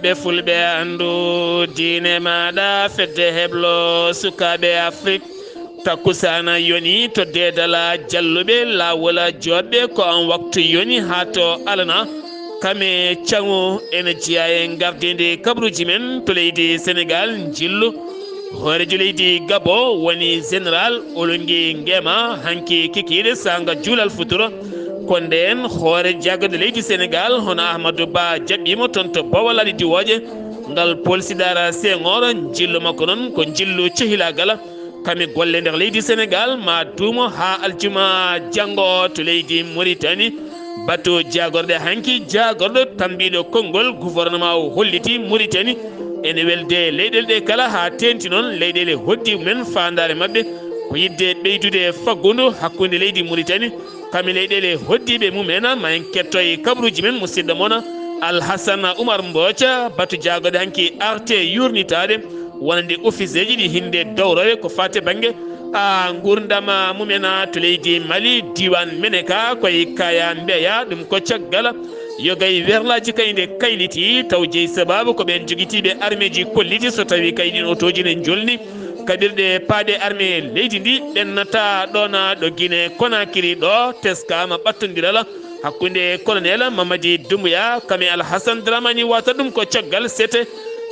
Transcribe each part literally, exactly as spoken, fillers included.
Ɓe fulɓe anndu diine maaɗa fedde heblo sukaaɓe Afrik. Takkusaana yoni to deedala jalluɓe laawola joɗɓe ko on waktu yoni haa to alana. Kame caŋu ene jeyaa e ngardiinde kabaruuji men to leydi Senegaal njillu. Hooreejo leydi Gabo woni Général Olungi Ngema hanki kikiiɗe saanga juulal futuro. Ko ndeen hoore jaagorɗe leydi Senegaal hono Ahmadou Ba jaɓɓiimo toon to Bawal Aali Diwooje. Ngal polsidaara Senghor, njillu makko noon ko njillu cehilaagal. Kami golle nder leydi Senegaal ma duumo haa aljuma janngo to leydi Mauritanie. Batu jaagorɗe hanki, jaagorɗo tambiiɗo konngol gouvernement o holliti Mauritanie ene welde leyɗeele ɗe kala, haa teeŋti noon leyɗeele hoddi men faandaare maɓɓe ko yiɗde ɓeydude faggudu hakkunde leydi Mauritanie kami leyɗeele hoddiiɓe mum en. Ma en kettoy kabaruuji men musidɗo mon Alhassane Oumar Mbooca, batu jaagorɗe hanki arte yuurnitaade wonande ofiseeji ɗi hinde dowrowe ko faati bannge a nguurndam mum en to leydi Mali, diiwaan Meneka, koye Kaya Mbeya, ɗum ko caggal yogay werlaaji kayde kayliti, taw jeyi sabaabu ko ɓeen jogitiiɓe armeeji kolliti so tawii kay ɗiin otooji ne njolni kaɓirɗe paaɗe armee leydi ndi ɓennata ɗoon ɗo Guinée Conakry ɗo teskaama ɓattondiral hakkunde colonel Mamadi Doumbouya kami Alhassane Dramani Ouattara, ɗum ko caggal sete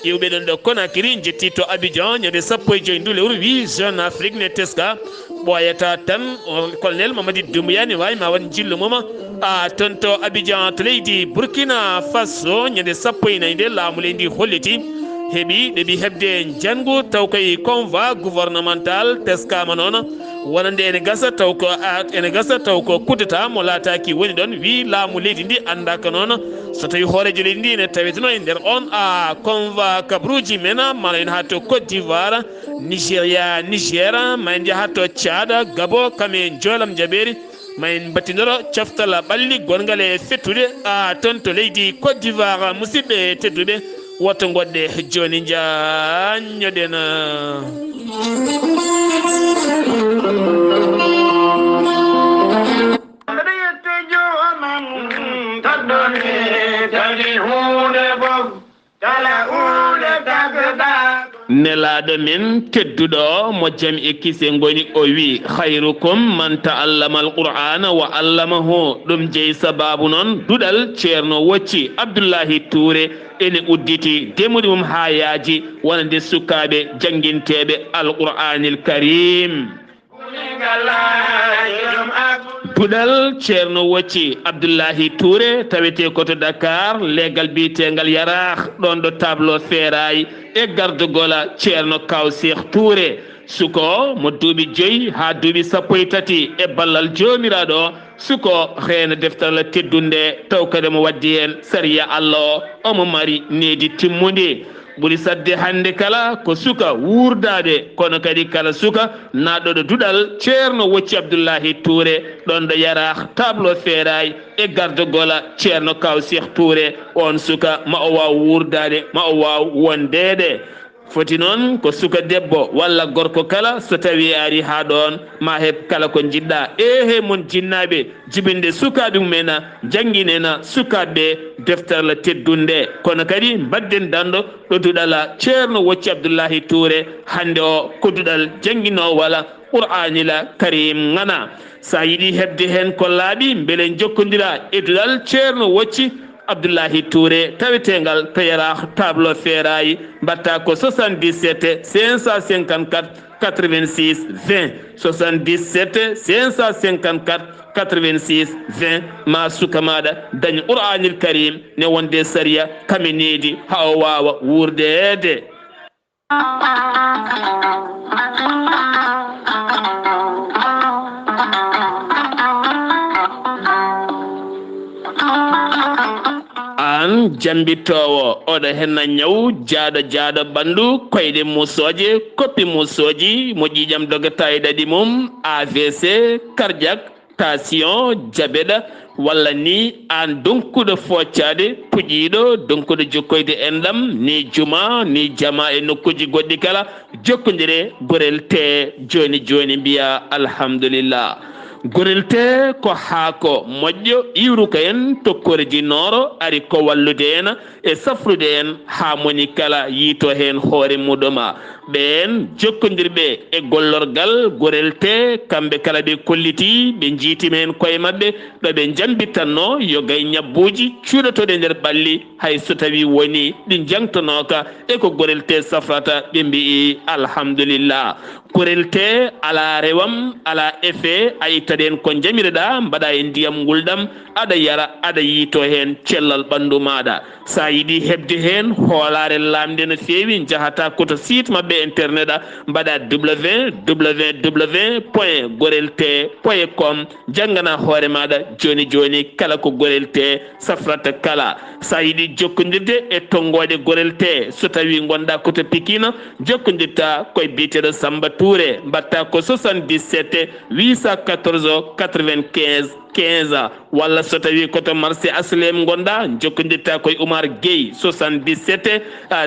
iwɓe ɗoon ɗo Conakry njetti to Abidjan ñande sappo e joy ndu lewru, wi Jeune Afrique ne teska ɓooyata tan o colonel Mamadi Doumbouya ne waawi ma waɗ njillu mum a toon to Abidjan to leydi Burkina Faso ñande sappo e nayi nde laamu leydi holliti heɓi ɗeɓi heɓde njanngu taw koye convoi gouvernemental teskama noon wonande ene gasa taw ko a- ene gasa taw ko coup d'état mo laataaki woni ɗoon, wi laamu leydi ndi anndaaka noon so tawi hooreejo leydi ndi ene taweteno e nder on a convoi kabaruuji men mala en haa to Côte d'Ivoire, Nigeria, Niger, ma en njaha to Tchad, Gabo, kame Njoolam Jabeeri, ma en mbattindoro coftal ɓalli gongal e fettude a toon to leydi Côte d'Ivoire. Musidɓe tedduɓe, woto ngoɗɗe jooni njaanñoɗen. Mbeɗa yetta joomam, taddoni kadi huunde fof. Kala huunde tagɗaa. Nelaaɗo men tedduɗo mo jam e kise ngoni, o wi, "Khayrukum man ta'allama al-Qur'ana wa allamahu." Ɗum jeyi sabaabu noon duɗal Ceerno Wocci Abdullahi Tuure ene udditi, demude mum haa yaaji, wonande sukaaɓe jannginteeɓe Al-Qur'aanil Kariim. Duɗal Ceerno Wocci Abdullahi Tuure tawetee ko to Dakar, leegal biyeteengal Yaraax, ɗoon ɗo tableau feeraay e gardugol Ceerno Kaw Seex Tuure. Suko mo duuɓi joyi haa duuɓi sappo e tati e ballal Joomiraaɗo, suko reena deftere Allah teddunde, taw kadi omo waddi heen sariya Allah o, omo mari needi timmundi. Ɓuri saɗde hannde kala ko suka wuurdaaɓe, kono kadi kala suka naatɗo ɗo duɗal Ceerno Wocci Abdullahi Tuure, ɗoon ɗo Yaraax, tableau feeraay e gardugol Ceerno Kaw Seex Tuure, oon suka ma o waaw wuurdaade, ma o waaw wondeede. Foti noon ko suka debbo walla gorko kala, so tawii a arii haa ɗoon, ma heɓ kala ko njiɗɗaa. Eehey mon jinnaaɓe, jibinde sukaaɓe mum en, njannginen sukaaɓe ɓe deftere Allah teddunde. Kono kadi mbaɗden danɗo ɗo duɗal Ceerno Wocci Abdullahi Tuure. Hannde o ko duɗal jannginowal Qur'aanil Kariim ŋana. So a yiɗi heɓde heen ko laaɓi, mbele njokkondira e duɗal Ceerno Wocci Abdullahi Tuure, taweteengal to Yaraax, tableau feeraay, mbaɗta ko soixante-dix-sept cinq cent cinquante-quatre quatre-vingt-six vingt, soixante-dix-sept cinq cent cinquante-quatre quatre-vingt-six vingt, ma suka maaɗa dañ Qur'aanil Kariim ne wonde sariya kame needi haa o waawa wuurdeede. Aan jammbitoowo, oɗo henna ñaw jaaɗo jaaɗo ɓanndu, koyɗe muusooje, koppi muusooji, mo ƴiiƴam dogata e ɗaɗi mum, A V C, cardiaque, tension, diabète, walla ni aan donkuɗo foocaade, puƴiiɗo, donkuɗo jokkoyde enɗam, ni juma, ni jama e nokkuuji goɗɗi kala, jokkondire gorel te jooni jooni, mbiya alhamdulillah. Gorel tee ko haako moƴƴo iwruka en tokkorji nooro, ari ko wallude en e safrude en haa moni kala yiito heen hoore muɗum. Ɓeen jokkondirɓe e gollorgal Gorel tee, kamɓe kala ɓe kollitii, ɓe njiitima heen koye maɓɓe ɗo ɓe njambitanno yogay ñabbuuji cuuɗotooɗi e nder ɓalli, hay so tawii woni ɗi njangtonooka e ko Gorel tee safrata, ɓe mbi'i alhamdulillah. Gorel tee alaa rewam, alaa effet, a ittat heen ko njamiroɗaa, mbaɗaa e ndiyam ngulɗam, aɗa yara, aɗa yiito heen cellal ɓanndu maaɗa. So a yiɗi heɓde heen hoolaare laamnde no feewi, njahataa ko to site maɓɓe internet, mbaɗaa www point gorel tee point com, njannganaa hoore maaɗa jooni jooni kala ko Gorel tee safrata kala. So a yiɗi jokkondirde e tonngooɗe Gorel tee, so tawii ngonɗaa ko to Pikine, jokkondirtaa koye biyeteeɗo Samba Touré, mbaɗtaa ko soixante-dix-sept huit cent quatorze quatre-vingt-quinze quinze, walla so tawii ko to marché H L M ngonɗaa, jokkondirtaa koye Oumar Gueye, soixante-dix-sept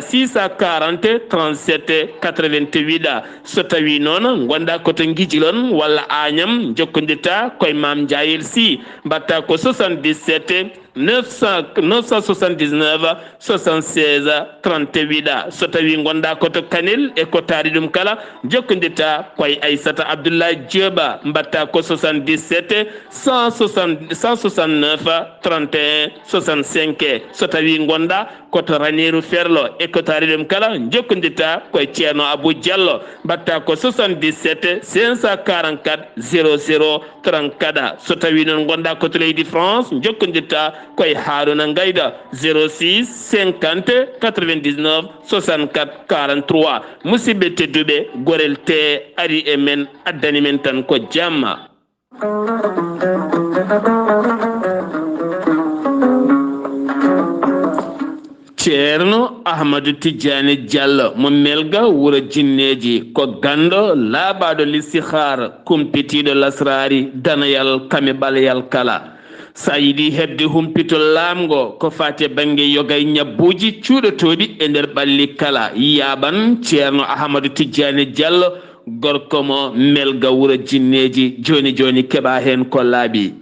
six cent quarante trente-sept quatre-vingt-huit. So tawii noon ngonɗaa ko to Ngijilon walla Agnam, jokkondirtaa koye Maam Njaayel Sy, mbaɗtaa ko soixante-dix-sept neuf cent, neuf cent soixante-dix-neuf soixante-seize trente-huit. So tawii ngonɗaa ko to Kanel e ko taari ɗum kala, jokkondirtaa koye Aissata Abdoulaye Diop, mbaɗtaa ko soixante-dix-sept cent soixante, cent soixante-neuf trente et un soixante-cinq. So tawii ngonɗaa ko to Raneeru Ferlo e ko taari ɗum kala, jokkondirtaa koye Ceerno Abou Diallo, mbaɗtaa ko soixante-dix-sept cinq cent quarante-quatre zéro zéro trente-quatre. So tawii noon ngonɗaa ko to leydi France, jokkondirtaa koye Haaruna Ngayda, zéro six cinquante quatre-vingt-dix-neuf soixante-quatre quarante-trois. Musidɓe tedduɓe, Gorel tee ari e men, addani men tan ko jamma. Ceerno Ahmadu Tijjaani Jallo mo Melga wuro Jinneeji, ko ganndo laaɓaaɗo listihaar, kumpitiiɗo lasraari, danayal kame ɓaleyal kala. So a yiɗi heɓde humpito laamngo ko faati e bannge yoga e ñabbuuji cuuɗotooɗi e nder ɓalli kala, yaaɓan Ceerno Ahmadu Tijjaani Jallo, gorko mo Melga wuro Jinneeji, jooni jooni keɓaa heen ko laaɓi.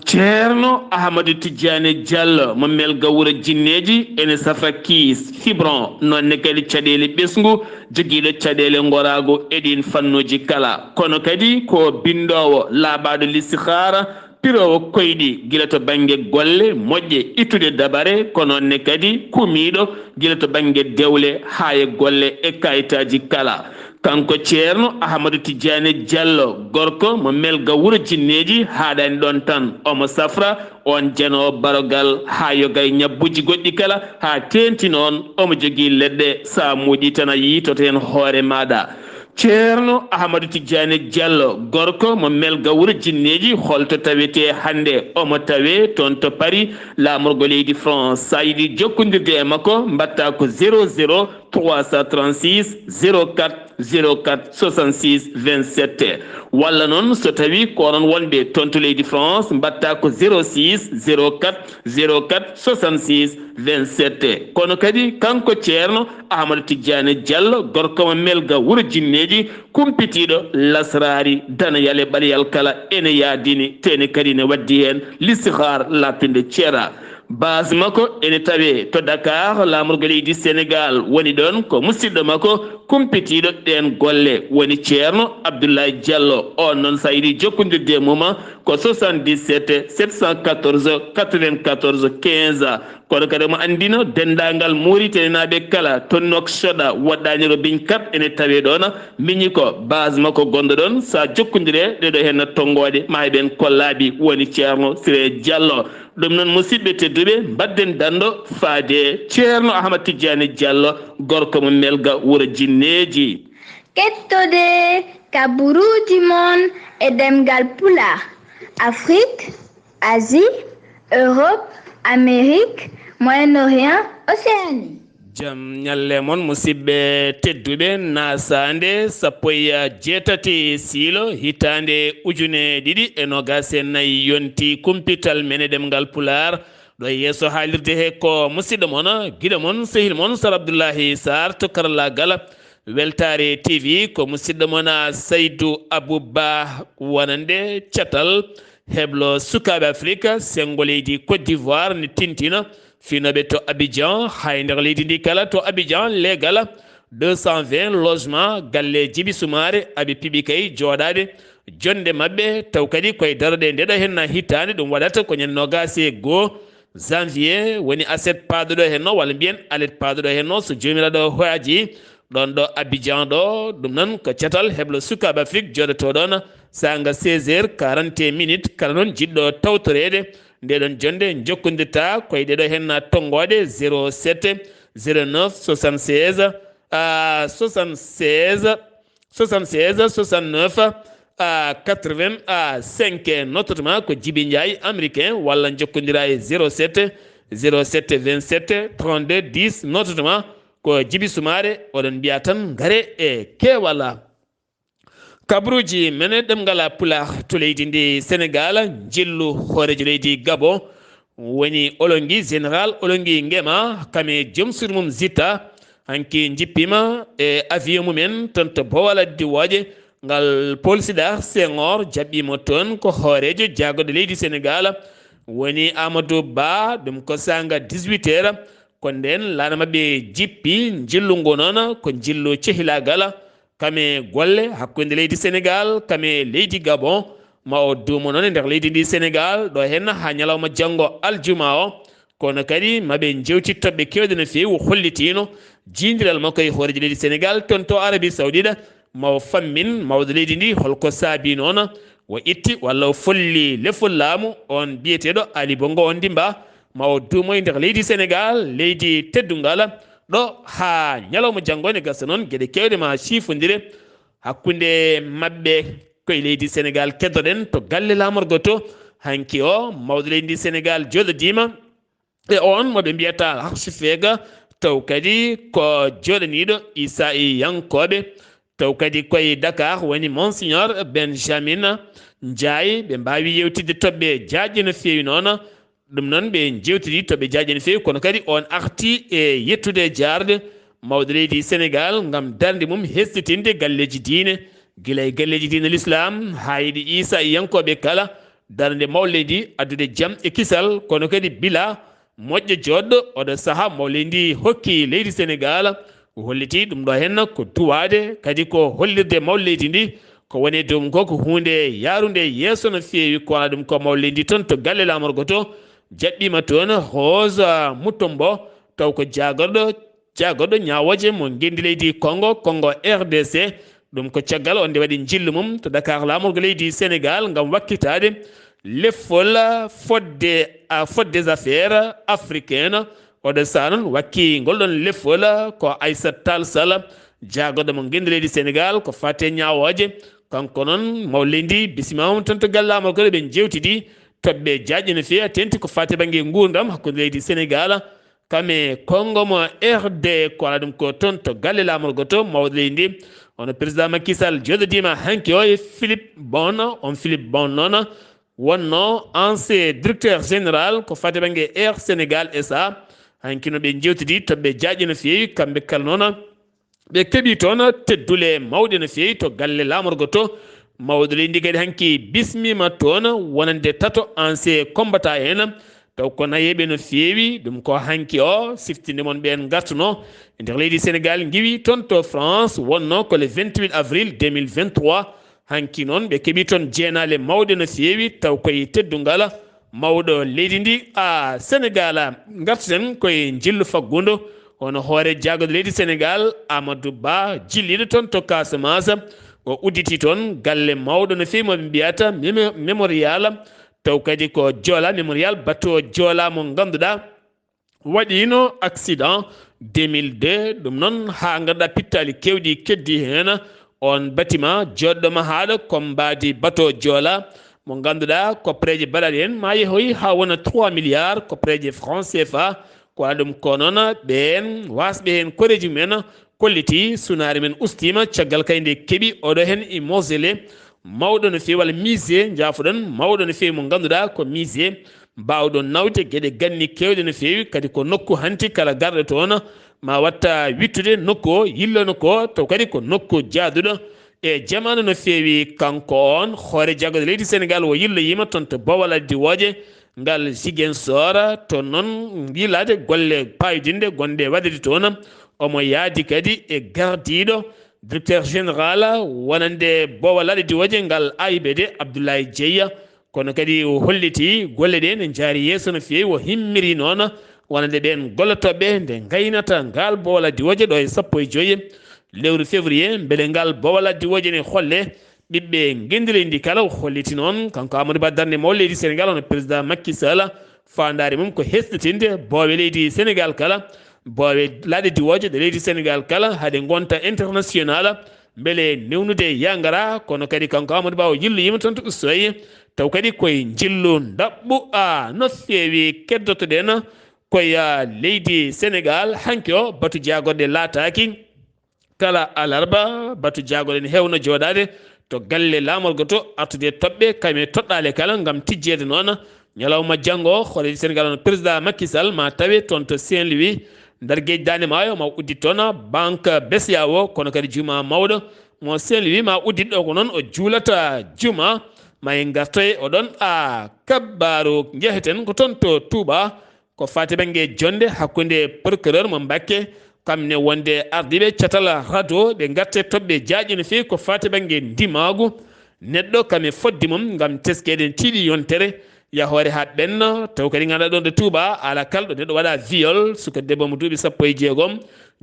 Ceerno Ahmadu Tijjaani Jallo mo Melga wuro Jinneeji ene safra kiis, fibron, noon ne kadi caɗeele ɓesngu, jogiiɗo caɗeele ngoraagu e ɗiin fannuuji kala. Kono kadi ko binndoowo laaɓaaɗo listihaara, piroowo koyɗi gila to bannge golle moƴƴe ittude dabare, ko noon ne kadi kumiiɗo gila to bannge dewle haa e golle e kayitaaji kala. Kanko Ceerno Ahmadu Tijjaani Jallo, gorko mo Melga wuro Jinneeji, haaɗaani ɗoon tan, omo safra oon janoowo barogal haa yoga e ñabbuuji goɗɗi kala, haa teeŋti noon omo jogii leɗɗe, so a muuyii tan a yiitoto heen hoore maaɗa. Ceerno Ahmadu Tijjaani Jallo, gorko mo Melga wuro Jinneeji, holto tawetee hannde? Omo tawee toon to Paris, laamorgo leydi France. So a yiɗi jokkondirde e makko, mbaɗtaa ko zéro zéro trois cent trente-six zéro quatre zéro quatre soixante-six vingt-sept. Walla noon, so tawii ko onon wonɓe toon to leydi France, mbaɗtaa ko zéro six zéro quatre zéro quatre soixante-six vingt-sept. Kono kadi, kanko Ceerno Ahmadu Tijjaani Jallo, gorko mo Melga wuro Jinneeji, kumpitiiɗo lasraari, danayal e ɓaleyal kala, ene yaadini, te ene kadi ene waddi heen listihaar laaɓtunde ceera. Base makko ene tawee to Dakar, laamorgo leydi Senegal, woni ɗoon ko musidɗo makko kumpitiiɗo ɗeen golle, woni Ceerno Abdoulaye Jallo. Oon noon, so a yiɗi jokkondirde e mum, ko soixante-dix-sept sept cent quatorze quatre-vingt-quatorze quinze. Kono kadi omo anndino denndaangal Muritaninaaɓe kala to Nouakchott, woɗɗaani Robin Kap ene tawee ɗoon, miñi ko base makko gonɗo ɗoon. So a jokkondirii ɗeeɗoo heen tonngooɗe, ma heɓen ko laaɓi, woni Ceerno Siré Jallo. Ɗum noon, musidɓe tedduɓe, mbaɗden danndo faade Ceerno Ahmad Tijjaani Jallo, gorko mo Melga wuro Jinneeji. Kettode kaburuuji mon e ɗemngal Pulaar, Afrique, Asie, Europe, Amérique, Moyen-Orient, Océanie. Jam ñalle mon, musidɓe tedduɓe, nasaande sappo e jeetati siilo, hitaande ujune ɗiɗi e noogaas e nayi yonti, kumpital men e ɗemngal Pulaar. Ɗo e yeeso haalirde he ko musidɗo mon, giɗo mon, sehil mon, Sar Abdullahi Sarr to karallaagal. Weltaare T V ko musidɗo mon, a, Saydou Abou Ba, wonande catal heblo sukaaɓe Afrik. Senngo leydi Côte d'Ivoire ne tintina finooɓe to Abidjan, hay nder leydi ndi kala to Abidjan, leegal deux cent vingt logement, galle Jibi Sumaare, aɓe piɓi kay jooɗaade jonnde maɓɓe, taw kadi koye darde nde ɗo henna hitaande, ɗum waɗata ko ñande noogaas e goo janvier, woni aset paaduɗo henno, walla mbiyen alet paaduɗo henno, so Joomiraaɗo haaji, ɗon ɗo Abidjan ɗo. Ɗum noon ko catal heblo sukaaɓe Afrik jooɗotoo ɗon saanga seize heures quarante et un minutes. Kala noon jiɗɗo tawtoreede nde ɗon jonnde, jokkondirta koye ɗe ɗo henna tonngooɗe: zéro sept, zéro neuf, soixante-seize, ah, soixante-seize, soixante-seize, soixante-neuf, ah, quatre-vingt-cinq. Notatma ko Jibi Njaay américain, walla jokkondira e zéro sept, zéro sept, vingt-sept, trente-deux, dix. Notatma ko Jibi Sumaare, oɗon mbiya tan ngare e keewal. Kabruuji men e ɗemngal Pulaar to leydi ndi Senegaal, njillu hooreejo leydi Gabon, woni Olongi, Général Olongi Ngema, kam e joom suudu mum Zita, hanki njippiima e avion mumen toon to Bowal Diwooje, ngal Paul Sédar Senghor jaɓɓiimo toon ko hooreejo jaagorɗo leydi Senegaal, woni Amadou Ba, ɗum ko saanga dix-huit heures. Ko ndeen laana maɓɓe jippi, njillu ngu noon ko njillu cehilaagal, kam e golle hakkunde leydi Senegaal, kam e leydi Gabon. Ma o duumo noon e nder leydi ndi Senegaal, ɗo henna haa ñalawma janngo aljuma o. Kono kadi maɓe njewti toɓɓe keewɗe no feewi, o hollitiino jiindiral makko e hooreejo leydi Senegaal toon to Arabie Saoudite. Ma o fammin mawɗo leydi ndi holko saabii noon o itti walla o folli lefol laamu on biyeteeɗo Ali Bongo Ondimba. Ma o duumo e nder leydi Senegaal, leydi teddungal, ɗo haa ñalawma janngo ne gasa noon geɗe keewɗe ma ciifondire hakkunde maɓɓe. Koye leydi Senegaal keddoɗen to galle laamorgo to. Hanki o mawɗo leydi ndi Senegaal jooɗodiima e on mo ɓe mbiyata archevêque, taw kadi ko jooɗaniiɗo Isa e yankooɓe, taw kadi koye Dakar woni Monseigneur Benjamin Ndiaye. Ɓe mbaawi yewtidde toɓɓe jaajɗe no feewi noon. Ɗum noon ɓe njewtidi toɓɓe jaajɗe no feewi, kono kadi on arti e yettude e jaarde mawɗo leydi Senegaal ngam darnde mum hesɗitinde galleeji diine, gila e galleeji diine l'islam, haa e ɗi Isa e yankooɓe kala, darnde mawɗo leydi addude jam e kisal, kono kadi bila moƴƴo jooɗɗo. Oɗo sahaa mawɗo leydi ndi hokki leydi Senegaal, o holliti ɗum ɗo henna ko duwaade, kadi ko hollirde mawɗo leydi ndi ko woni e dow mum ko, ko huunde yaarunde yeeso no feewi. Ko wona ɗum ko mawɗo leydi ndi toon to galle laamorgo to, jaɓɓiima toon Rose Mutombo, taw ko jaagorɗo, jaagorɗo ñaawooje mo ngenndi leydi Congo, Congo R D C. Ɗum ko caggal o nde waɗi njillu mum to Dakar laamorgo leydi Senegaal ngam wakkitaade lefol fodde, a, fodde des affaires africaines. Oɗo sahaa noon wakki ngol ɗon lefol ko Aissata Tall Sall, jaagorɗo mo ngenndi leydi Senegaal ko fate ñaawooje. Kanko noon mawɗo leydi ndi bisimaamu toon to galle laamorgo, ɓe njewtidi toɓɓe jaajɗe no feewi, teeŋti ko fate bannge nguurndam hakkunde leydi Senegaal kam e Congo mo R D. Ko wona ɗum ko toon to galle laamorgo to, mawɗo leydi ndi, hono président Macky Sall jooɗodiima hanki o e Philippe Bon. On Philippe Bon noon wonno ancien directeur général ko fate bannge Air Sénégal S A. Hanki no ɓe njewtidi toɓɓe jaajɗe no feewi, kamɓe kala noon ɓe keɓi toon teddule mawɗe no feewi to galle laamorgo to. Mawɗo leydi ndi kadi hanki bismiima toon wonande tato ancien combattant en, taw ko nayeeɓe no feewi. Ɗum ko hanki o siftinde mon ɓeen ngartuno e nder leydi Senegaal, ngiwi toon to France, wonno ko le vingt-huit avril deux mille vingt-trois. Hanki noon ɓe keɓi toon jeenaale mawɗe no feewi, taw koye teddungal mawɗo leydi ndi, a, Senegaal. Ngarten koye njillu faggudu, hono hoore jaagorɗo leydi Senegaal, Amadou Ba, jilliiɗo toon to Casamance. O udditi toon galle mawɗo no feewi mo ɓe mbiyata Memo-, Mémorial, taw kadi ko Joola Mémorial, bateau Joola mo ngannduɗaa waɗiino accident deux mille deux. Ɗum noon, haa ngannduɗaa pittaali keewɗi keddii heen. On bâtiment jooɗɗo mahaaɗo ko mbaadi bateau Joola mo ngannduɗaa koppareeje baɗaaɗe heen maa yehoyi haa wona trois milliards koppareeje franc C F A. Ko wona ɗum ko noon, ɓeen waasɓe heen koreeji mumen kolliti sunaare men ustiima caggal kay nde keɓi oɗo heen e mausolée mawɗo no feewi, walla musée, njaafoɗon, mawɗo no feewi mo ngannduɗaa ko musée baawɗo nawde geɗe ganni keewɗe no feewi, kadi ko nokku hanti kala garɗo toon ma watta wittude nokku o, yillo nokku o, taw kadi ko nokku jaaduɗo e jamaanu no feewi. Kanko on hoore jagode leydi Senegal o yilloyima toon to Bowal Addi Wooje ngal Ziguinchor, to noon yilaade golle payodinɗe gonɗe waɗede toon. Omo yaadi kadi e gardiiɗo directeur général wonande Bowal Addi Wooje ngal A I B D, Abdoulaye Dieye. Kono kadi o holliti golle ɗe ne njaari yeeso no feewi, o himmiri noon wonande ɓeen gollotooɓe nde ngaynata ngal Bowal Addi Wooje ɗo e sappo e joyi lewru février, mbele ngal Bowal Addi Wooje ne holle ɓiɓɓe ngenndi leydi ndi kala. O holliti noon kanko Amadou Ba darnde mawɗo leydi Senegal, hono président Macky Sall, faandaare mum ko hesɗitinde boowe leydi Senegal kala, boowe laaɗe diwooje ɗe leydi Senegal kala, haade ngonta international, mbele newnude yangara. Kono kadi kanko Amadou Ba o yilloyima toon to Ousso Aye, taw kadi koye njillu ndaɓɓu a no feewi keddotoɗen koye, a, leydi Senegal. Hanki o batu jaagoɗe laataaki. Kala alarba, batu jaagoɗe ne heewno jooɗaade to galle laamorgo to, artude e toɓɓe, kam e toɗɗaale kala, ngam tijjeede noon ñalawma janngo. Hooreejo Senegal on, président Macky Sall, ma tawe toon to Saint-Louis, nder geej Daande Maayo, ma uddit toon banque B C E A O, kono kadi juma mawɗo mo Saint-Louis ma uddit ɗo, ko noon o juulata juma. Ma en ngartoy oɗon a kabbaaru, njeheten ko toon to Touba. Ko faati bannge jonnde hakkunde procureur mo Mbakke, kam ne wonde ardiiɓe catal rado ɓe ngarte toɓɓe jaaƴe no feewi ko faati bannge ndimaagu neɗɗo, kam e fodde mum ngam teskeede tiiɗi yontere yahoore haa ɓenna. Taw kadi ngannduɗaa ɗoon ɗo Touba, ala kala ɗo neɗɗo waɗa viol, suka debbo mo duuɓi sappo e jeegom,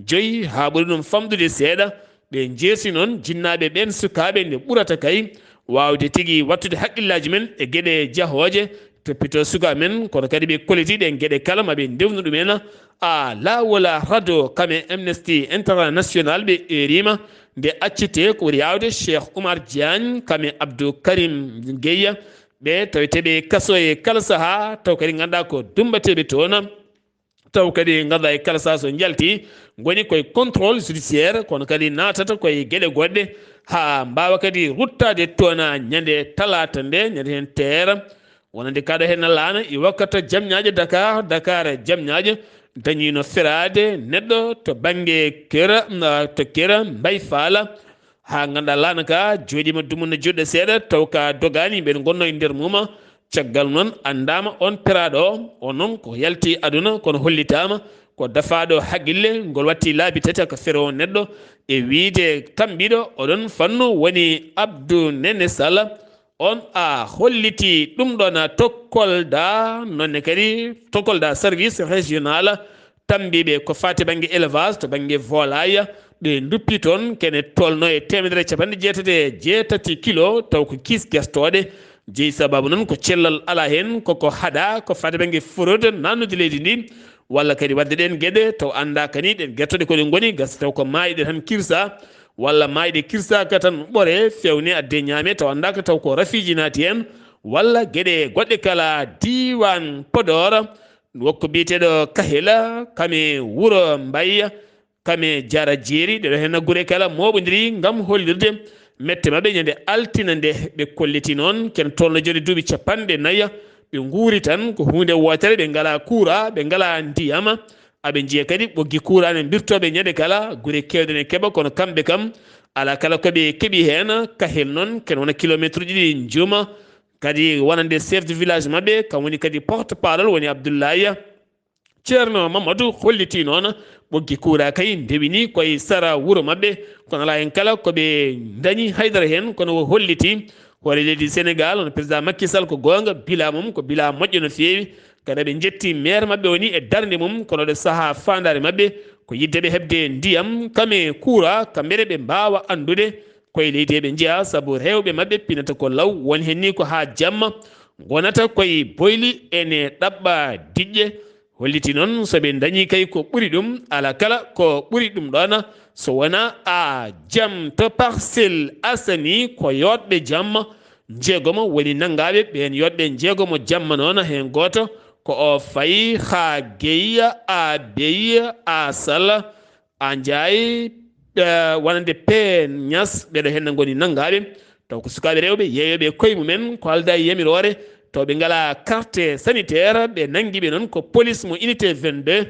joyi haa ɓuri ɗum famɗude seeɗa. Ɓe njeesi noon jinnaaɓe ɓeen sukaaɓe nde ɓurata kay waawde tigi wattude hakkillaaji men e geɗe jahooje, toppitoo suka men, kono kadi ɓe kolliti ɗeen geɗe kala ma ɓe ndewnu ɗum en a laawol rado. Kam e Amnesty International ɓe eeriima nde accitee ko ɓuri yaawde Cheikh Oumar Diagne, kam e Abdou Karim Gueye, ɓe tawetee ɓe kaso e kala sahaa, taw kadi ngannduɗaa ko dumbateeɓe toon. Taw kadi ngannduɗaa e kala sahaa so njalti, ngoni koye contrôle judiciaire, kono kadi naatata koye geɗe goɗɗe, haa mbaawa kadi ruttaade toon ñande talaata nde, ñande heen teera. Wonande kaɗo heen laana e wakkata jamñaaƴe Dakar, Dakar jamñaaƴe, dañiino feraade neɗɗo to bannge Kera, to Kera Mbay Faala. Haa ngannduɗaa laana ka jooɗiima dumunna juɗɗo seeɗa, taw ka dogaani, mbeɗa ngonnoo e nder mum. Caggal noon anndaama on peraaɗo o, o noon ko yalti aduna, kono hollitaama ko dafaaɗo haqqille, ngol watti laabi tati ko ferowo neɗɗo. E wiyde tambiiɗo oɗon fannu woni Abdou Nene Sall, on a holliti ɗum ɗoon to Kolda, noon ne kadi to Kolda service régional tambiiɓe ko faati bannge élevage to bannge volaille, ɓe nduppi toon kene tolno e teemedere e capanɗe jeetati e jeetati kilo, taw ko kiis gastooɗe. Jeyi sababu noon ko cellal alaa heen, koko haɗa ko faati bannge fraude naatnude leydi ndi, walla kadi waɗde ɗeen geɗe taw anndaaka ni ɗeen gertoɗe ko ɗe ngoni, gasa taw ko maayɗe tan kirsa, walla maayɗe kirsaaka tan ɓore, fewne, adde ñaame, taw anndaaka taw ko rafiiji naati heen, walla geɗe goɗɗe kala. Diiwaan Podor, wokko biyeteeɗo Kahela, kam e wuro Mbayya, kam e Jara Jeeri, ɗeɗo heen gure kala mooɓondiri ngam hollirde mette maɓɓe ñande altine nde. Ɓe kolliti noon kene tolno jooni duuɓi capanɗe nayi, ɓe nguuri tan ko huunde wootere, ɓe ngalaa kuura, ɓe ngalaa ndiyam. Aɓe njiya kadi ɓoggi kuura ne mbirtooɓe ñande kala, gure keewɗe ne keɓa, kono kamɓe kam alaa kala ko ɓe keɓi heen. Kahel noon kene wona kilometre ɗiɗi njuuma, kadi wonande chef de village maɓɓe, kam woni kadi porte parole, woni Abdoulaye. Ceerno Mamadou holliti noon ɓoggi kuura kay ndewini koye sara wuro maɓɓe, kono alaa heen kala ko ɓe ndañi haydara heen, kono o holliti hoore leydi Senegal, hono président Macky Sall, ko goonga, bila mum ko bila moƴƴo no feewi. Kadi ɓe njetti maire maɓɓe woni e darnde mum, kono ɗo sahaa faandaare maɓɓe ko yidde ɓe heɓde ndiyam, kam e kuura, kamɓe ne ɓe mbaawa anndude koye leydi eɓe njeya, sabu rewɓe maɓɓe pinata ko law, won heen ni ko haa jamma ngonata koye boyli ene ɗaɓɓa diƴƴe. Holliti noon so ɓe ndañi kay ko ɓuri ɗum, ala kala ko ɓuri ɗum ɗoon, so wonaa a jam to Parcelles Assainies ko yooɗɓe jamma njeegomo woni nanngaaɓe. Ɓeen yooɗɓe njeegomo jamma noon, heen gooto ko o fayi haa Guèye, a Bey, a Sall, a Njaay, eh, wonande P N S, ɓeɗo heen ngoni nanngaaɓe. Taw ko sukaaɓe rewɓe yeeyooɓe e koye mumen, ko aldaa e yamiroore, taw ɓe ngalaa carte sanitaire, ɓe nanngi ɓe noon ko police mo unité vingt-deux,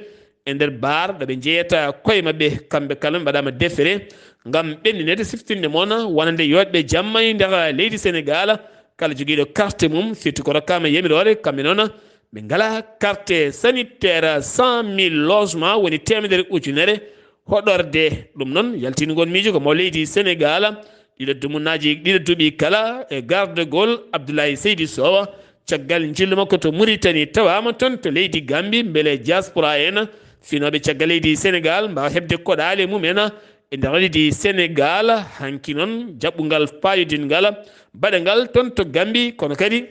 e nder baar ɗo ɓe njeyata koye maɓɓe. Kamɓe kala mbaɗaama defere ngam ɓenninede siftinde mon wonande yooɗɓe jamma e nder leydi Senegaal. Kala jogiiɗo carte mum, firti ko rokkaama yamiroore, kamɓe noon ɓe ngalaa carte sanitaire. Cent mille logement woni teemedere ujunere hoɗorde. Ɗum noon yaltini ngol miijo ko mo leydi Senegaal. Ɗiɗo dumunaaji, ɗiɗo duuɓi kala e gardagol Abdoulaye Seydi Sow, caggal njillu makko to Mauritanie, tawaama toon to leydi Gambie. Mbele diaspora en, finooɓe caggal leydi Senegaal, mbaawa heɓde koɗaale mum en e nder leydi Senegaal? Hanki noon jaɓɓungal paayodingal mbaɗangal toon to Gambie, kono kadi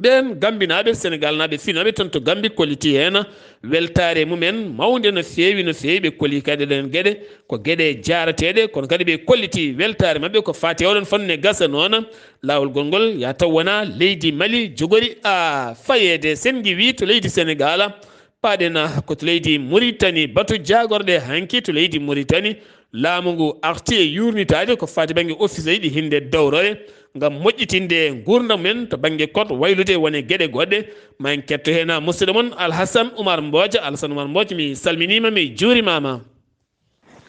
ɓeen Gambinaaɓe, Senegaalnaaɓe, finooɓe toon to Gambie kolliti heen weltaare mum en mawnde no feewi, no feewi. Ɓe kolli kadi ɗeen geɗe ko geɗe jaarateeɗe, kono kadi ɓe kolliti weltaare maɓɓe ko faati e oɗon fannu. Ne gasa noon laawol gol ngol, yaa taw wonaa leydi Mali jogori a fayeede. Sen ngiwii to leydi Senegaal, paaɗen ko to leydi Mauritanie. Batu jaagorɗe hanki to leydi Mauritanie, laamu ngu arti e yuurnitaade ko faati bannge office ji ɗi hinde dowroye ngam moƴƴitinde nguurndam men to bannge code, waylude wone geɗe goɗɗe. Ma en ketto heen musidɗo mon Alhassane Oumar Mbodj. Alhassane Oumar Mbodj, mi salminiima, mi juurimaama.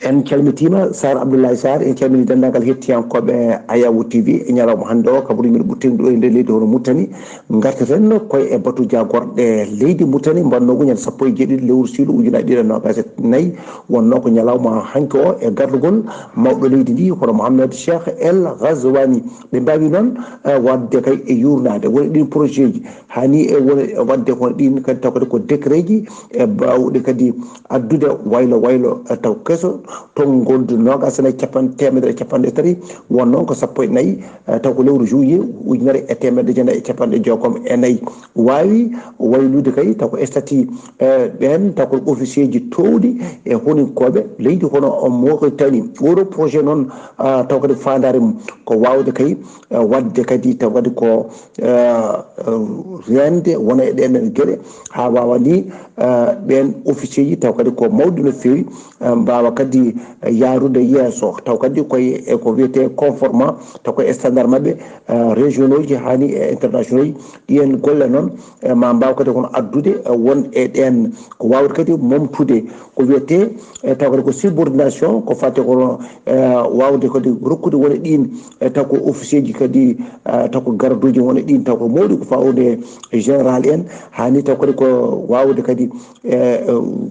En calmitiima, Sar Abdoulaye Sarr. En calmini denndaangal hettiyankooɓe Ayawu T V. E ñalawma hannde o, kabaruuji men ɓurteendi ɗo e nder leydi hono Mauritanie, ngartaten koye e batu jaagorɗe leydi Mauritanie, mbannoogu ñande sappo e jeeɗiɗi lewru suudu ujunaaji ɗiɗi e noogaas e nayi. Wonnoo ko ñalawma hanki o e gardugol mawɗo leydi ndi, hono Mohamed Cheikh El Ghazouani. Ɓe mbaawi noon, eh, waɗde kay e yuurnaade woni ɗin projet ji, haa nii e woni waɗde kono ɗin kadi taw kadi ko décret ji e baawɗe kadi addude waylo waylo, eh, taw keso, tonngoldu noogaas e nayi, capan-, teemedere e capanɗe tati, won noon ko sappo e nayi, eh, taw ko lewru juillet ujunere e teemedde jeenayi e capanɗe jeegom e nayi. Waawi waylude kay taw ko statut, eh, ɓeen taw ko officier ji toowɗi e honinkooɓe leydi hono Mauritanie. Oɗo projet noon, ah, taw kadi faandaare mum ko waawde kay, eh, waɗde kadi taw kadi ko, eh, eh, reende wona e ɗeen geɗe haa waawa ni, eh, ɓeen officier ji taw kadi ko mawɗi no feewi, eh, mbaawa kadi, eh, yaarude yeeso. Taw kadi koye e ko wiyetee conformant, taw koye standard maɓɓe, eh, régionaux ji haa ni e internationaux ji. Ɗiyen golle noon, eh, ma mbaaw kadi kono addude, eh, won e ɗeen ko waawde kadi momtude ko wiyetee, eh, taw kadi ko subordination, ko fate kono, eh, waawde kadi rokkude won e ɗin, eh, taw ko officier ji kadi, eh, taw ko garduuji won e ɗin, taw ko mawɗi ko fawde général en, haa ni taw kadi ko waawde kadi, eh,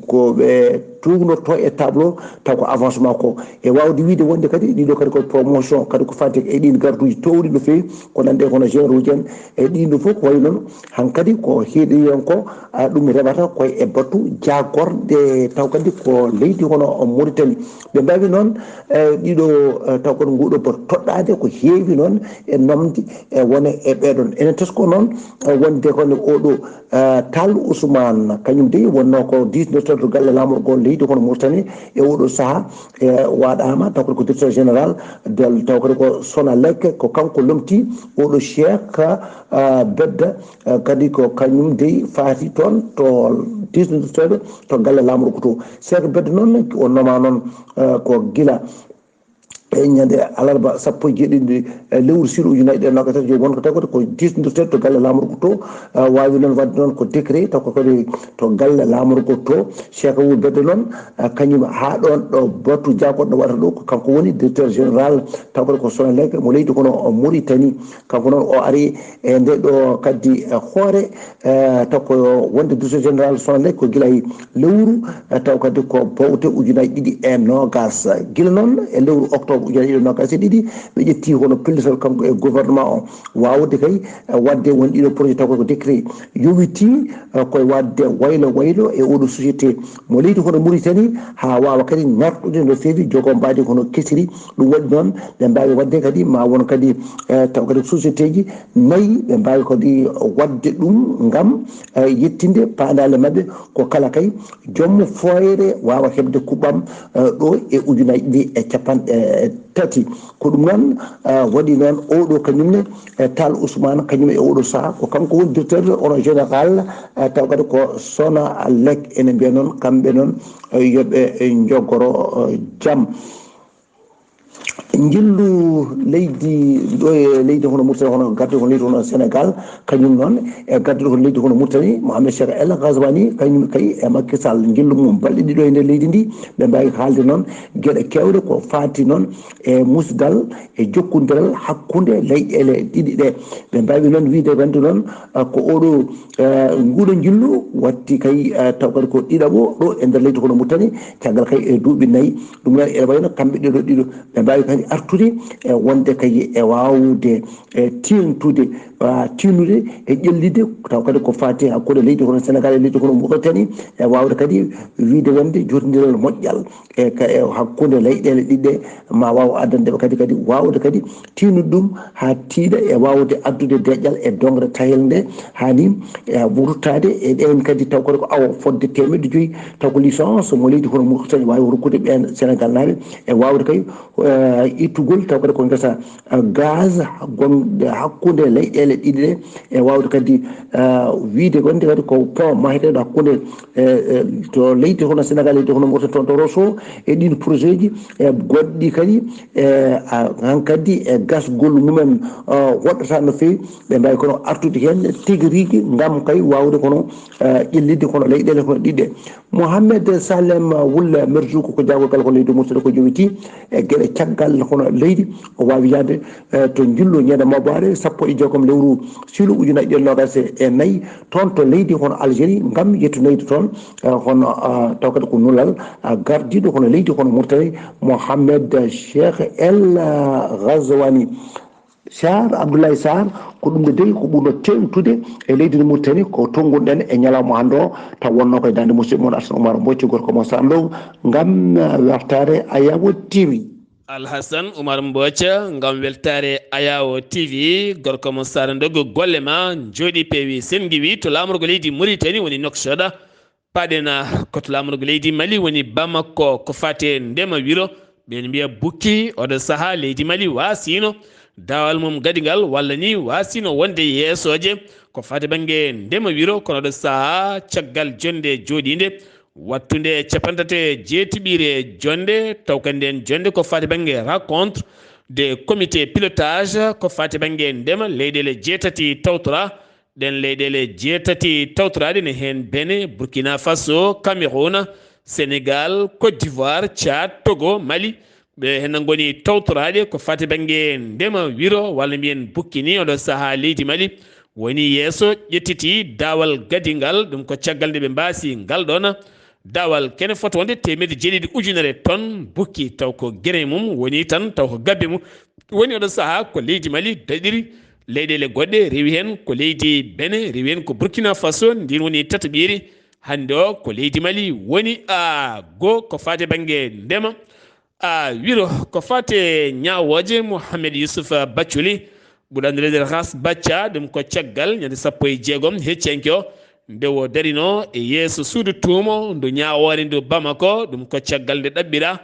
ko ɓe tuugnorto e tableau taw ko avancement ko. E waawde wiide wonde kadi ɗiɗo kadi ko promotion kadi ko fate e ɗin garduuji toowɗi no feewi, ko nande kono généraux ji en e ɗin ɗo fof ko wayi noon. Hankadi ko heeɗiyanko, a, ɗum rewata koye e batu jaagorɗe taw kadi ko leydi hono Mauritanie. Ɓe mbaawi noon, eh, ɗiɗo, eh, taw kadi nguɗo batu toɗɗaade ko heewi noon e nomdi e wone e ɓeɗon. Enen tesko noon, eh, wonde kono oɗo, eh, Tall Ousmane, kañum dey wonnoo ko dix-neuf to galle laamorgol leydi hono Mauritanie e oɗo sahaa, eh, waɗaama taw kadi ko directeur général del, taw kadi ko Sonalek, ko kanko lomti oɗo Cheikh, eh, Bedda, eh, kadi ko kañum dey faati toon to dix-neuf to galle laamorgo to. Cheikh Bedda noon o noma noon, eh, ko gila e ñande alarba sappo e jeeɗiɗi, eh, lewru suudu ujunaaji ɗiɗi e noogaas e tati, won ko taw kadi ko dix-neuf to galle laamorgo to, eh, waawi noon waɗde noon ko décret taw ko kadi to galle laamorgo to. Cheikh Abou Bedda noon, eh, kañum haa ɗoon ɗo batu jaagorɗo waɗata ɗo ko kanko woni directeur général taw kadi ko Sonalek mo leydi kono Mauritanie. Kanko noon o ari e nde ɗo kadi, eh, hoore, eh, taw ko wonde directeur général Sonalek ko gila e lewru, eh, taw kadi ko bowte ujunaaji ɗiɗi e noogaas. Gila noon e lewru octobre ujunaaji ɗiɗi e noogaas e ɗiɗi, ɓe ƴetti hono pellital kanko e gouvernement o waawde kay, eh, waɗde won ɗiɗo projet taw ko décret yowiti, eh, koye waɗde waylo waylo e oɗo société mo leydi hono Mauritanie, haa waawa kadi ŋarɗude no feewi jogoo mbaadi hono kesiri. Ɗum waɗi noon ɓe mbaawi waɗde kadi ma won kadi, eh, taw kadi société ji nayi ɓe mbaawi kadi waɗde ɗum ngam, eh, yettinde paandaale maɓɓe ko kala kay joom fooyre waawa heɓde kuɓɓam, eh, ɗo e ujunaaji ɗiɗi e capanɗe tati. Ko ɗum noon, eh, waɗi noon oɗo kañum ne, eh, Tall Ousmane, kañum e oɗo sahaa ko kanko woni directeur onon général, eh, taw kadi ko Sonalek. Ene mbiya noon kamɓe noon, eh, yo ɓe, eh, njogoro, eh, jam. Njillu leydi ɗo e leydi hono Mauritanie, hono garduɗo hono leydi hono Sénégal, kañum noon e garduɗo hono leydi hono Mauritanie, Mohamed Cheikh El Ghazouani, kañum kay e Macky Sall. Njillu mum balɗe ɗiɗo e nder leydi ndi, ɓe mbaawi haalde noon geɗe keewɗe ko faati noon e musdal e jokkondiral hakkunde leyɗeele ɗiɗi ɗe. Ɓe mbaawi noon wiyde wonde noon, ah, ko oɗo, ah, nguɗo njillu watti kay, ah, taw kadi ko ɗiɗaɓo ɗo e nder leydi hono Mauritanie, caggal kay e duuɓi nayi. Ɗum noon ene wayno kamɓe ɗiɗo ɗiɗo ɓe mbaawi kadi artude e wonde kay e waawde e teeŋtude, ah, tiinude e ƴellitde taw kadi ko faati hakkunde leydi hono Sénégal e leydi hono Mauritanie, e waawde kadi wiyde wonde jotondiral moƴƴal e ka, e hakkunde leyɗeele ɗiɗi ɗe ma waaw addande ɓe kadi, kadi waawde kadi tiinude ɗum haa tiiɗa e waawde addude deeƴal e doŋre tayel nde haa ni, e, ruttaade e ɗeen kadi taw kadi ko awo fodde teemedde joyi taw ko licence mo leydi hono Mauritanie waawi rokkude ɓeen Sénégal naaɓe e waawde kay, e, ittugol taw kadi ko ngesa, e, gaz gonɗo hakkunde leyɗeele ɗiɗi ɗe e waawde kadi, e, wiyde wonde kadi ko pont maheteeɗo hakkunde, e, e, to leydi hono Sénégal, leydi hono Mauritanie, toon to Rosso, e ɗiin projet ji, e goɗɗi kadi, e, a, hankadi e gasgol mumen, e, woɗɗata no feewi, ɓe mbaawi kono artude heen tigi rigi ngam kay waawde kono, e, ƴellitde kono leyɗeele kono ɗiɗi ɗe. Mohamed Salem Wul Merzouk ko jaagorgal ko leydi Mauritanie ko jowiti e geɗe caggal hono leydi, o waawi yahde, e, to njillu ñande mawɓaare sappo e jeegom lewru silu ujunaaji ɗiɗi e noogaas e nayi, toon to leydi hono Algérie ngam yettoyde toon, e, hono, e, taw kadi ko nulal, e, gardiiɗo hono leydi hono Mauritanie, Mohamed Cheikh El Ghazouani. Sarr, Abdoulaye Sarr, ko ɗum ɗo dey ko ɓurno teeŋtude e leydi ndi Mauritanie ko tonngunoɗen e ñalawma hannde o, taw wonnoo ko e daande musidɗo mon Alhassane Oumar Mbocco, gorko mo Sarr Ndow, ngam, e, weltaare Ayawo T V. Alhassane Oumar Mbocco, ngam weltaare Ayawo T V, gorko mo Sarr Ndow, golle ma njooɗi peewi. Sen ngiwi to laamorgo leydi Mauritanie woni Nouakchott, paɗen ko to laamorgo leydi Mali woni Bamako, ko faati e ndema wiro, ɓeen mbiya bukki, oɗo sahaa leydi Mali waasiino daawal mum gadigal, walla ni waasiino wonde yeesooje, ko faati bannge ndema wiro, kono oɗo sahaa caggal jonnde jooɗiinde, wattunde capanɗe tati e jeetati ɓiire jonnde, taw kadi ndeen jonnde ko faati bannge rencontre de comité pilotage, ko faati bannge ndema, leyɗeele jeetati tawtoraa, ɗeen leyɗeele jeetati tawtoraaɗe ne heen Benin, Burkina Faso, Cameroun, Sénégal, Côte d'Ivoire, Tchad, Togo, Mali. Ɓe heen ngoni tawtoraaɗe ko faati bannge ndema wiro, walla mbiyen bukki ni, oɗo sahaa leydi Mali. Woni yeeso, ƴettiti daawal gadigal, ɗum ko caggal nde ɓe mbaasi ngal ɗoon daawal kene fota wonde teemedde jeeɗiɗi ujunere ton bukki, taw ko grain mum woni tan, taw ko gabbe mum woni. Oɗo sahaa ko leydi Mali daɗiri leyɗeele goɗɗe, rewi heen ko leydi Benin, rewi heen ko Burkina Faso, ndin woni tataɓiiri. Hannde o ko leydi Mali woni a goo ko faati bannge ndema. A wiro ko faati e ñaawooje Mohamed Youssouf Bathily, ɓurɗo anndireede Ras Bacha, ɗum ko caggal ñande sappo e jeegom hecciyanke o, nde o darino e yeeso suudu tuumo ndu ñaawoore ndu Bamako, ɗum ko caggal nde ɗaɓɓira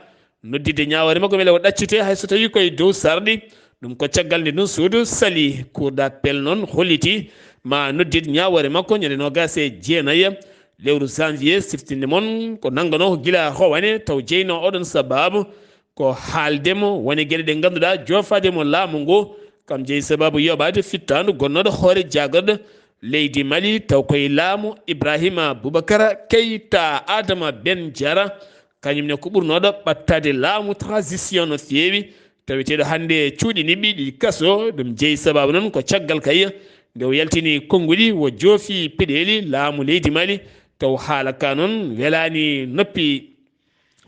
nodditde ñaawoore makko mbele o ɗaccite, hay so tawii ko e dow sarɗi. Ɗum ko caggal nde ndun suudu sali. Cour d'appel noon holliti ma noddit ñaawoore makko ñande noogaas e jeenayi lewru janvier. Siftinde mon ko nannganoo ko gila rowane, taw jeynoo oɗon sabaabu ko haalde mo woni geɗe ɗe ngannduɗaa joofaade mo laamu ngu, kam jeyi sabaabu yoɓaade fittaandu gonnooɗo hoore jaagorɗe leydi Mali, taw koye laamu Ibrahima Boubacar Keita Adama Ben Diarra, kañum ne ko ɓurnooɗo ɓattaade laamu transition no feewi, taweteeɗo hannde cuuɗi niɓɓi ɗi kaso. Ɗum jeyi sabaabu noon ko caggal kay nde o yaltini konnguɗi, o joofi peɗeeli laamu leydi Mali, taw haala ka noon welaani noppi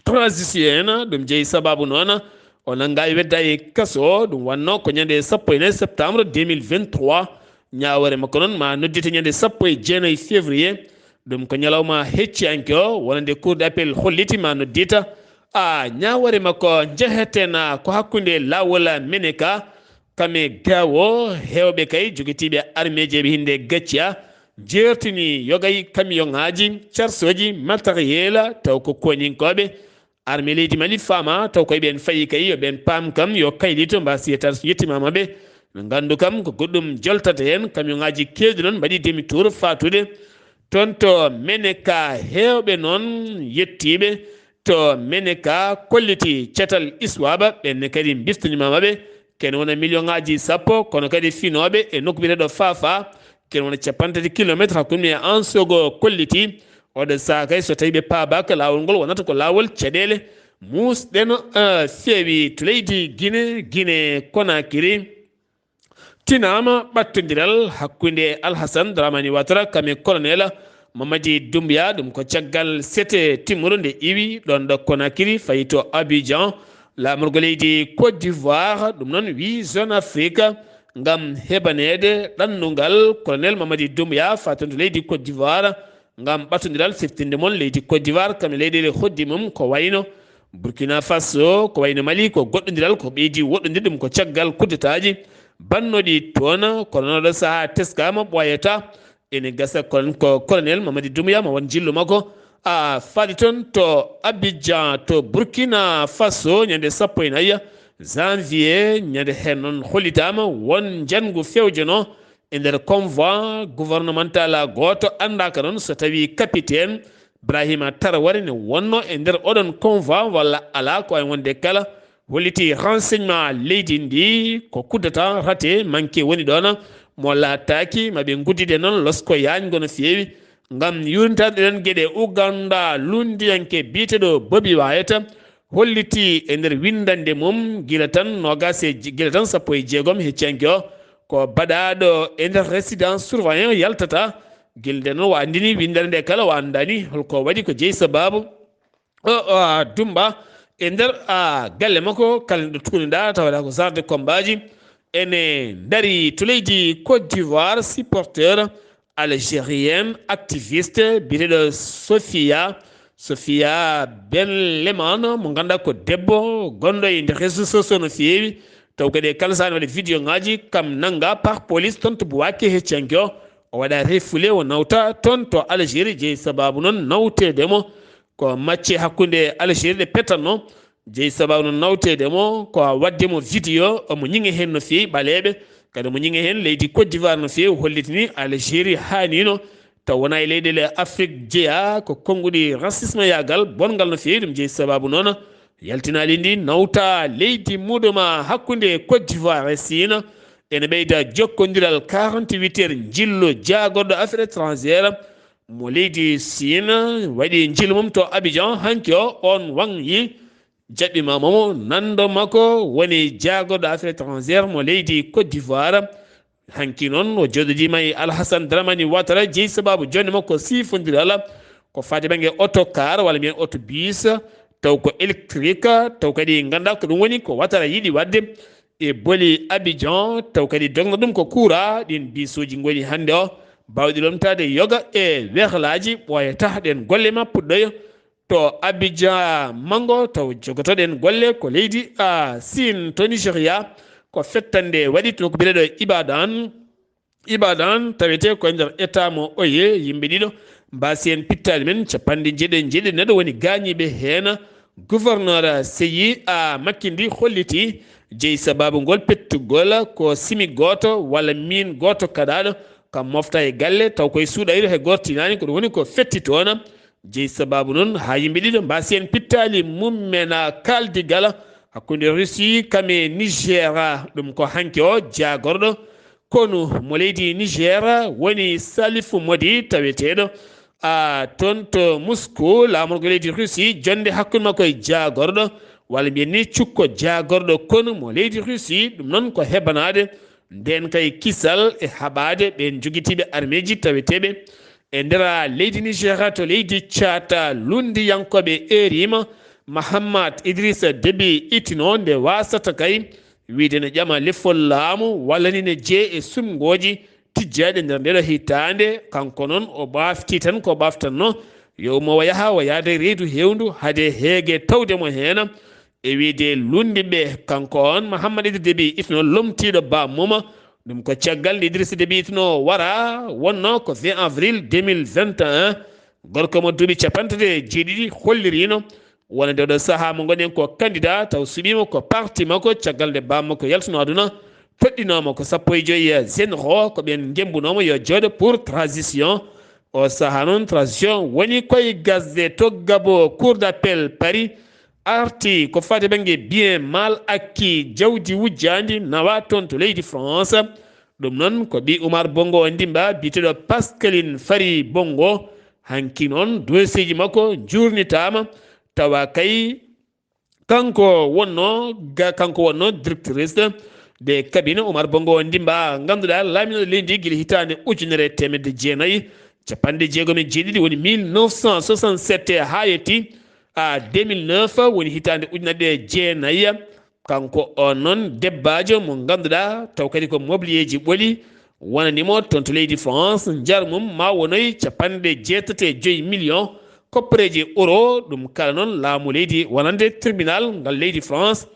transition en. Ɗum jeyi sabaabu noon o nanngaa e wedda e kaso. Ɗum wannoo ko ñande sappo e nayi septembre deux mille vingt-trois. Ñaawoore makko noon ma noddite ñande sappo e jeenayi février. Ɗum ko ñalawma hecciyanke o, wonande Cour d'appel holliti ma noddita. A, ñaawoore makko njeheten ko hakkunde laawol Meneka, kam e Gao, heewɓe kay jogitiiɓe armeeji eɓe hinde gacciya, jeertini yogay kamiyoŋaaji, carsooji, matériel, taw ko koninkooɓe. Armée leydi Mali faama, taw koye ɓeen fayi kay, yo ɓeen paam kam, yo kaylito, mba si yettaade so yettimaama ɓe. Ɓe nganndu kam, ko goɗɗum joltata heen, kamiyoŋaaji keewɗi noon mbaɗi demi tour faatude. Toon to Meneka, heewɓe noon yettiiɓe to Meneka kolliti catal Iswaba, ɓen ne kadi biftaniima maɓɓe, ken wona million ŋaaji sappo, kono kadi finooɓe e nokku biyeteeɗo Fafa, ken wona cappanɗe tati kilometre hakkunde e Ansogo kolliti. Oɗo saha kay, so tawi ɓe paabaaka, laawol ngol wonata ko laawol caɗeele. Muusɗen, eh, feewi to leydi Gine, Gine Konakiri. Tinaama ɓattondiral hakkunde Alhasan Dramani Ouattara kam e Colonel Mamadi Doumbouya, ɗum ko caggal sete timmuɗo nde iwi ɗon ɗo Conakry fayi to Abidjan, laamorgo leydi Côte d'Ivoire, ɗum noon wi Jeune Afrique, ngam heɓaneede ɗannungal Colonel Mamadi Doumbouya fatonto leydi Côte d'Ivoire, ngam ɓattondiral siftinde mon leydi Côte d'Ivoire kam e leyɗeele hoɗdi mum, ko wayno Burkina Faso, ko wayno Mali, ko goɗɗondiral ko ɓeydi woɗɗondirde ɗum ko caggal kuddetaaji bannoɗi toon. Kono noon ɗo sahaa teskaama ɓooyata. Ene gasa kon ko Colonel Mamadi Doumbouya ma won njillu makko a faade toon to Abidjan to Burkina Faso ñande sappo e nayi janvier. Ñande heen noon hollitaama won njanngu fewjono e nder convoi gouvernemental gooto, anndaaka noon so tawii capitaine Ibrahima Traoré ne wonno e nder oɗon convoi walla alaa. Ko wayi wonde kala holliti renseignement leydi ndi ko coup d'État raté, manque woni ɗoon, mo laataaki ma ɓe nguddide noon losko yaañgo no feewi. Ngam yuurnitaade ɗen geɗe, Uganda lunndiyanke biyeteeɗo Bobi Wine holliti e nder winndannde mum gila tan noogaas e, gila tan sappo e jeegom hecci hanki o ko baɗaaɗo e nder résidence surveillant yaltata. Gila nde noon o anndini winndannde nde kala o anndaani holko waɗi, ko jeyi sabaabu o, o, a, Dumba e nder, a, galle makko kala ɗo tuuniɗa tawata ko sarde kombaaji. Ene ndari to leydi Côte d'Ivoire supporteur algérien activiste biyeteeɗo Sofia, Sofia Ben Leman, mo ngannduɗaa ko debbo gonɗo e nder réseaux sociaux no feewi, taw kadi e kala sahaa ne waɗa vidéo ŋaaji kam nannga par police toon to Bouaké hecci hanki o. O waɗa refoulé, o nawta toon to Algérie, jeyi sabaabu noon nawteede mo. Ko macce hakkunde Algérie ɗe petanno. Jeyi sabaabu noon nawteede mo ko waɗde mo vidéo, omo ñiŋe heen no feewi ɓaleeɓe, kadi omo ñiŋe heen leydi Côte d'Ivoire no feewi, hollitini Algérie haaniino taw wonaa e leyɗeele Afrique jeyaa, ko konnguɗi racisme yaagal bonngal no feewi. Ɗum jeyi sabaabu noon yaltinaali ndi nawta leydi muɗum hakkunde Côte d'Ivoire e Sina. Ene ɓeyda jokkondiral quarante-huit heures njillu jaagorɗo affaires étrangères mo leydi Sina, waɗi njillu mum to Abidjan hanki o. On waŋ yi jaɓɓiima mo, nanndo makko woni jaagorɗo affaires étrangères mo leydi Côte d'Ivoire. Hanki noon o jooɗodiima e Alhassane Dramani Ouattara, jeyi sabaabu jonnde makko siifondiral ko faati bannge autocar walla mbiyen autobus, taw ko électrique, taw kadi nganndaa ko ɗum woni ko Ouattara yiɗi waɗde e boli Abidjan, taw kadi dogna ɗum ko courant. Ɗiin bisuuji ngoni hannde o baawɗi lomtaade yoga e werlaaji, ɓooyata ɗeen golle ma puɗɗoyo to Abidjan. Manngo taw jogotoɗen golle ko leydi, a, Siin to Nigeria, ko fettande waɗi to nokku biyeteeɗo Ibadan. Ibadan tawetee ko e nder état mo Oye, yimɓe ɗiɗo mbaasi heen pittaali men, capanɗe jeeɗiɗi e jeeɗiɗi neɗɗo woni gaañiiɓe heen. Gouverneur Seyi a Makindi holliti jeyi sabaabu ngol pettugol ko simi gooto walla miin gooto kaɗaaɗo kam mofta e galle, taw koye suuɗayru he gooto tinaani, ko ɗum woni ko fetti toon. Jeyi sabaabu noon haa yimɓe ɗiɗo mbaasi heen pittaali mum men a kaaldigal hakkunde Russie kam e Niger. Ɗum ko hanki o jaagorɗo konu mo leydi Niger woni Salif Modi taweteeɗo, a, toon to Moscou, laamorgo leydi Russie, jonnde hakkunde makko e jaagorɗo, walla mbiyen ni cukko jaagorɗo konu mo leydi Russie. Ɗum noon ko hebanaade ndeen kay kisal e haɓaade ɓeen jogitiiɓe armeeji taweteeɓe e nder leydi Niger to leydi Tchad. Lunndiyankooɓe eeriima Mahamat Idrissa Déby Itno nde waasata kay wiyde ne ƴama lefol laamu walla ni ne jeye e suɓngooji tijjaaɗi nder ndeɗo hitaande. Kanko noon o ɓaafti tan ko ɓaaftanno, yo ummo o yaha o yaada e reedu heewndu hade heege tawde mo heen. E wiyde lunndiɓe, kanko on Mahamat Idrissa Déby Itno lomtiiɗo bammum. Ɗum ko caggal nde Idrissa Déby Itno wara, wonno ko vingt avril deux mille vingt et un. Gorko mo duuɓi capanɗe tati e jeeɗiɗi holliriino wonande oɗo sahaa mo ngonɗen ko candidat, taw suɓiima ko parti makko caggal nde baam makko yaltuno aduna. Toɗɗinooma ko sappo e joyi généraux ko ɓeen ngemmbunooma yo jooɗo pour transition. O saha noon, transition woni koye gasde to Gabo, Cour d'appel Paris arti ko fate bannge bien mal acquis, jawdi wujjaandi nawa toon to leydi France. Ɗum noon ko ɓii Oumar Bongo o ndimba biyeteeɗo Pascaline Fary Bongo. Hanki noon dossier ji makko njuurnitaama, tawa kay kanko wonno ga-, kanko wonno directrice de cabinet Oumar Bongo o ndimba, ngannduɗaa laamino leydi gila hitaande ujunere e teemedde jeenayi capanɗe jeegom e jeeɗiɗi, woni mille neuf cent soixante-sept, haa yetti a deux mille neuf, woni hitaande ujunere e jeenayi. Kanko o noon debbaajo mo ngannduɗaa taw kadi ko mobliyeeji ɓoli wonani mo toon to leydi France, njar mum ma wonoy capanɗe jeetati e joyi million kopporeeji euro. Ɗum kala noon laamu leydi wonande tribunal ngal leydi France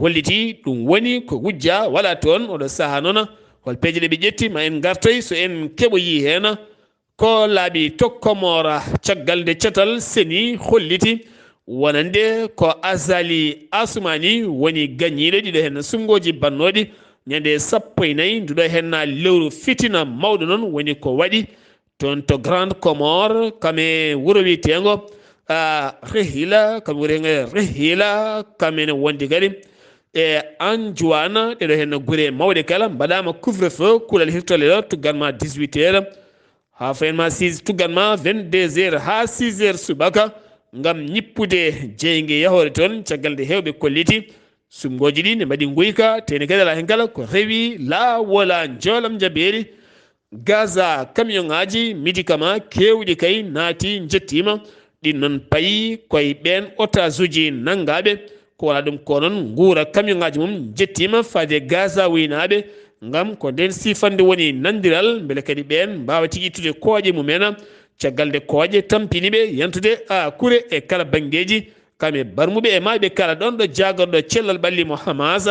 holliti ɗum woni ko wujja waɗa toon. Oɗo saha noon hol peeje ɗe ɓe ƴetti, ma en ngartoy so en keɓoyi heen. Ko laaɓi to Komora, caggal nde catal seni holliti wonande ko Azali Assoumani woni gañiiɗo ɗiɗo heen sumngooji bannooɗi ñande sappo e nayi nduɗo heen lewru fitina mawɗo noon woni ko waɗi toon to Grande Comore, kam e wuro wiyeteengo, ah, Rehila, kam wuro heen Rehila, kam ene wondi kadi e Anjouane, ɗeɗo heen gure mawɗe kala mbaɗaama couvre-feu, kuulal hirtole ɗo tugganma dix-huit heures. Haa fayen ma six, tuggan ma vingt-deux heures haa six heures subaka, ngam ñippude jeynge yahoore toon, caggal nde heewɓe kolliti sumngooji ɗi ne mbaɗi nguyka, teni kadi alaa heen kala ko rewi laawola njoolam njabeeri. Gaza, camion ŋaaji médicament keewɗi kay naati, njettiima. Ɗin noon payi koye ɓeen otage uji nanngaaɓe. Ko wala ɗum ko noon, nguura camion ŋaaji mum njettiima faade Gaza wuynaaɓe, ngam ko ndeen siifannde woni nanndiral, mbele kadi ɓeen mbaawa tigi ittude kooƴe mumen, caggal nde kooƴe tampini ɓe yantude a kure e kala banngeeji, kam e barmuɓe e maayɓe kala. Ɗoon ɗo jaagorɗo cellal ɓalli mo Hamas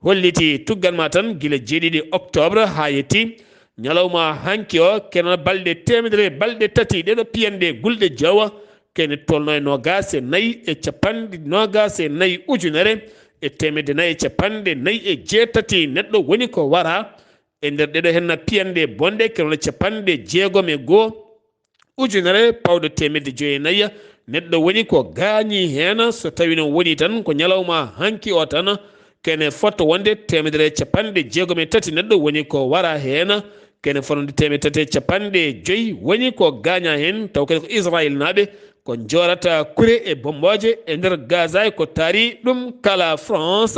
holliti tuggan ma tan gila jeeɗiɗi octobre haa yetti ñalawma hanki o, kene balɗe teemedere balɗe tati ɗeɗo piyanɗe gulɗe jawa, kene tolno e noogaas e nayi e capanɗe noogaas e nayi ujunere e teemedde nayi e capanɗe nayi e jeetati neɗɗo woni ko wara e nder ɗeɗo henna piyanɗe bonɗe, kene wona capanɗe jeegom e goo ujunere pawɗo teemedde joyi e nayi neɗɗo woni ko gaañi heen. So tawi noon woni tan ko ñalawma hanki o tan, kene fotto wonde teemedere e capanɗe jeegom e tati neɗɗo woni ko wara heen. Kene fotnde teemedde tati e capanɗe joyi woni ko gaaña heen, taw kadi ko Israel naaɓe ko njoorata kure e bombooje e nder Gaza, e ko taari ɗum kala France.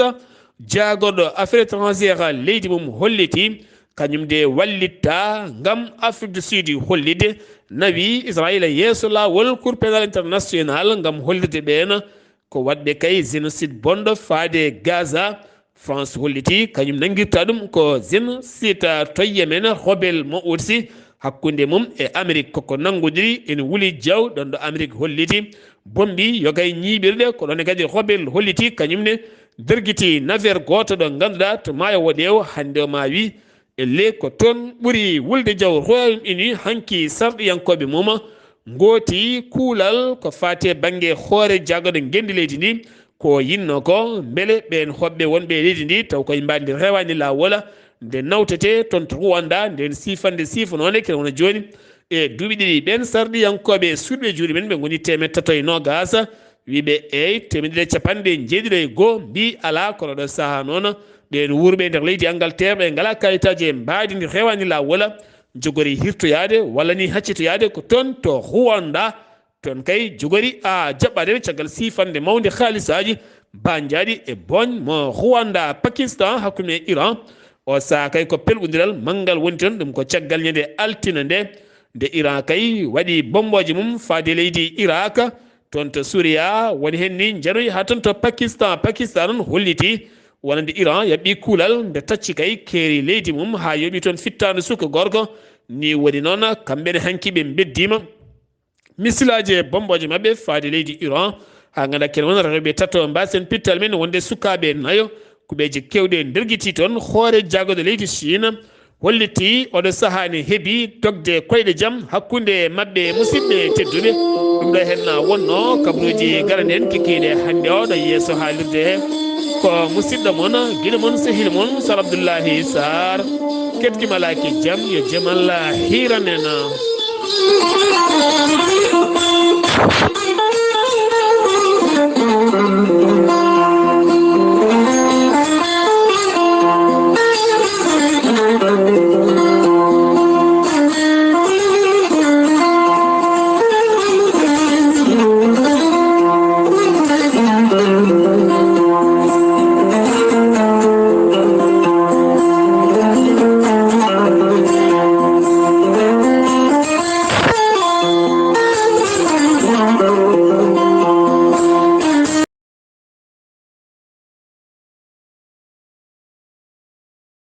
Jaagorɗo affaire étrangère leydi mum holliti kañum de wallitta ngam Afrique du Sud hollitde nawi Israel yeeso laawol Cour pénal international ngam hollirde ɓeen ko waɗɓe kay génocide bonɗo faade Gaza. France holliti kañum nanngirta ɗum ko génocide to Yemen, rebelle mo ursi hakkunde mum e Amérique koko nanngodiri ene wuli jaw. Ɗoon ɗo Amérique holliti bombi yogay ñiiɓirɗe, ko ɗoon kadi rebelle holliti kañum ne dergiti navire gooto ɗo ngannduɗaa to maayo Woɗeewo hannde o ma wi e ley ko toon ɓuri wulde jaw Royaume Uni hanki sarɗiyankooɓe mum ngooti kuulal ko faati e bannge hoore jaagorɗe ngenndi leydi ndi. Ko yinno ko mbele ɓeen hoɓɓe wonɓe e leydi ndi taw koye mbaadi ndi rewaani laawola nde nawtete toon to Rwanda, ndeen siifannde siifanoonde kene wona jooni e duuɓi ɗiɗi. Ɓeen sarɗiyankooɓe suuɗɓe juuɗe men ɓe ngoni teemedde tato e noogaas, wiiɓe eey teemedde ɗiɗi e capanɗe njeeɗiɗo e goo mbi alaa, kono ɗo sahaa noon ɓeen wuurɓe e nder leydi Angleterre ɓe ngalaa kayitaaji e mbaadi ndi rewaani laawola njogori hirtoyaade walla ni haccitoyaade ko toon to Rwanda. Toon kay jogori a jaɓɓaade ɓe caggal siifannde mawnde haalisaaji mbanjaaɗi e booñ mo Rwanda, Pakistan, hakkunde e Iran. O sahaa kay ko pelɓondiral manngal woni toon, ɗum ko caggal ñande altine nde, nde Iran kay waɗi bommbooje mum faade leydi Irak, toon to Suriya, woni heen ni njanoyi haa toon to Pakistan. Pakistan noon holliti wonande Iran yaɓɓi kuulal nde tacci kay keeri leydi mum haa yoɓi toon fittaandu suka gorko. Ni woni noon kamɓe ne hanki ɓe mbeddiima misilaaji e bommbooje maɓɓe faade leydi Iran. Haa ngannda kene wona rewɓe tato mbaasen pittal men wonde sukaaɓe nayo kuɓeeje keewɗe ndergiti toon. Hoore jaagorɗo leydi Chine holliti oɗo sahaa ne heɓi dogde koyɗe jam hakkunde maɓɓe e musidɓe tedduɓe. Ɗum ɗo heen wonno kabaruuji garanɗe en kikiiɗe hannde o ɗo yeeso haalirde he. Ko musidɗo mon, giɗo mon, sehil mon, Sar Abdullahi Sarr. Keɗki malaaki jam, yo jam Allah hiiran en.